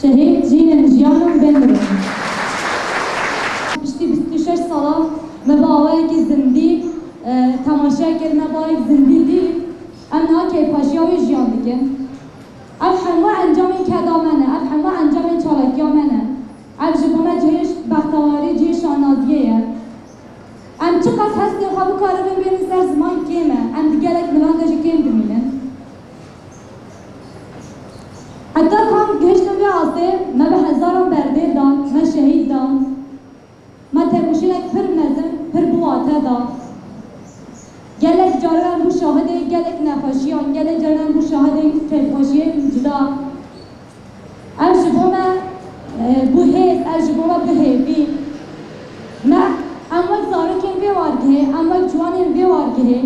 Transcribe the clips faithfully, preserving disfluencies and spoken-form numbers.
Şehîd jînên jiyanan bê mirin. Piştî bîst û şeş sala me bi awayekî zindî, e, temaşe kir, me bi awayek zindî dî. Em niha kêfxweşiya wê jiyan dikin. Ev hemû encamên keda me ne, ev hemû encamên çalakiya me ne. Ev ji bo me cihê bextewarî, cihê şanaziyê ye. Em çiqas hestên xwe bikaribin bênin ser ziman kêm e. Em di gelek milan de jî kêm dimînin. Heta ku em gihiştin vê astê, me bi hezaran berdê dan, me şehîd dan. Me têkoşînek pir mezin, pir bi wate da. Gelek caran bû şahidê gelek nexweşiyan, gelek caran bû şahidê kêfxweşiyên cuda. Ev ji bo me, e, bû hêz, ev ji bo me bû hêvî. Me, em wek zarokên vê wargihê, em wek ciwanên vê wargihê,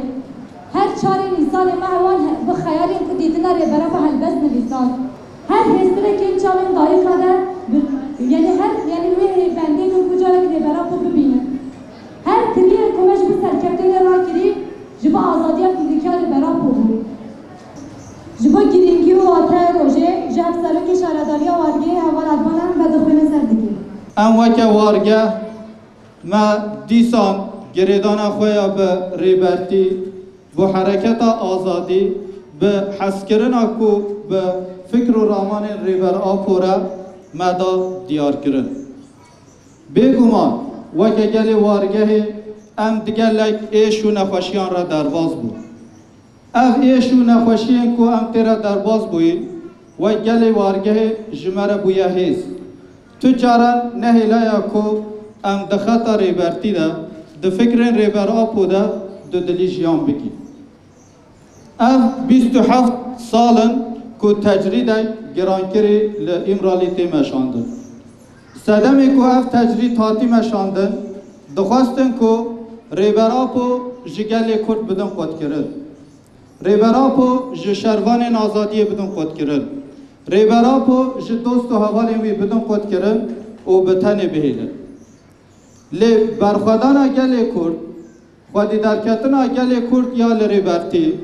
her çarê Nîsanê me wan he-, bi xeyalên ku dîtina Rêbera xwe helbest nivîsand. Her hêstirek yên çavên dayika de bi, yanî her, yanî wê hêvendê ku, ku carek Rêbera xwe bibînin. Her kiriyek ku me ji bo serkeftinê rakirî, ji bo azadiya fîzîkî ya Rêbera Apo bû. Ji bo girîngî û wateyê rojê, ji hevserokê şaredariya wargehê Heval Advanan me dixwîne ser dikê. Em weke wargeh, me dîsan girêdana xwe ya bi Rêbertî, bi hereketa azadî, bi hezkirina ku bi fikr û ramanên Rêber Apo re me da diyarkirin. Bêguman weke gelê wargehê em di gelek êş û nexweşiyan re derbas bûn. Ev êş û nexweşiyên ku em tê re derbas bûyîn, wek gelê wargehê ji me re bûye hêz. Tu caran nehêlaya ku em di xeta Rêbertî de, di fikrên Rêber Apo de dudilî jiyan bikîn. Ev bîst û heft sal in ku tecrîdek girankirî li Îmralî tê meşandin. Sedemê ku ev tecrîd hatî meşandin, dixwestin ku Rêber Apo ji gelê Kurd bidin qutkirin. Rêber Apo ji şervanên azadiyê bidin qutkirin. Rêber Apo ji dost û hevalên wî bidin qutkirin û bi tenê bihêlin. Lê berxwedana gelê Kurd, xwedî derketina gelê Kurd ya li Rêbertî,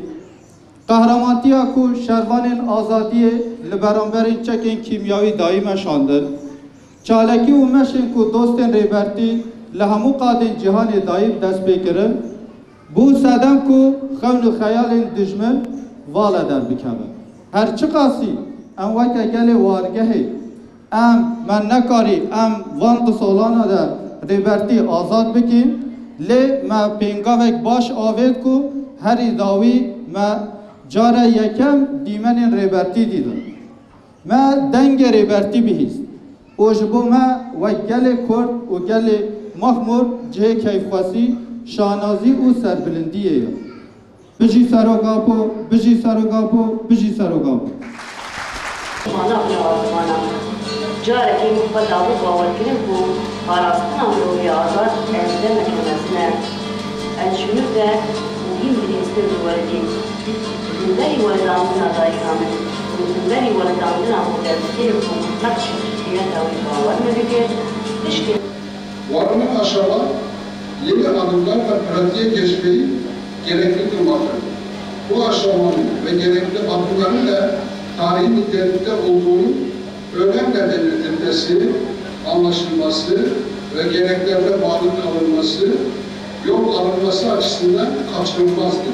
qehremantiya ku şervanên azadiyê li beramberên çekên kîmyawî dayî meşandin, çalakî û meşên ku dostên Rêbertî li hemû qadên cîhanê dayî bi dest pê kirin, bû sedem ku xewn û xeyalên dijmin vala derbikevin. Her çiqasî em weke gelê wargehê Em, me nekarî em van du salana de Rêbertî azad bikîn, lê me pêngavek baş avêt ku herî dawî me cara yekem dîmenên Rêbertî dîtin. Me dengê Rêbertî bihîst û ji bo me wek gelê Kurd û gelê Mexmûr cihê keyfxwesî, şanazî û serbilindiyê ye. Bijî Serok Apo, bijî Serok Apo, bijî Serok Apo. Mana bila azmana. Carekê min xwe dabû bawerkirin ku parastina mirovê azad ev demeke mezin e. Ez ji nû ve muhîm bihêztir diweridîm. Li hemberî weridandina dayika min û li hemberî weridandina xwe derdikevim ku hemû tiştî ji ciheta wî bawer min dikir, tiştê Varlık aşama yeni adımlarla pratiğe geçmeyi gerekli kılmaktadır. Bu aşamanın ve gerekli adımların da tarihi nitelikte olduğunun önemle belirtilmesi, anlaşılması ve gereklerine bağlı kalınması, yol alınması açısından kaçınılmazdır.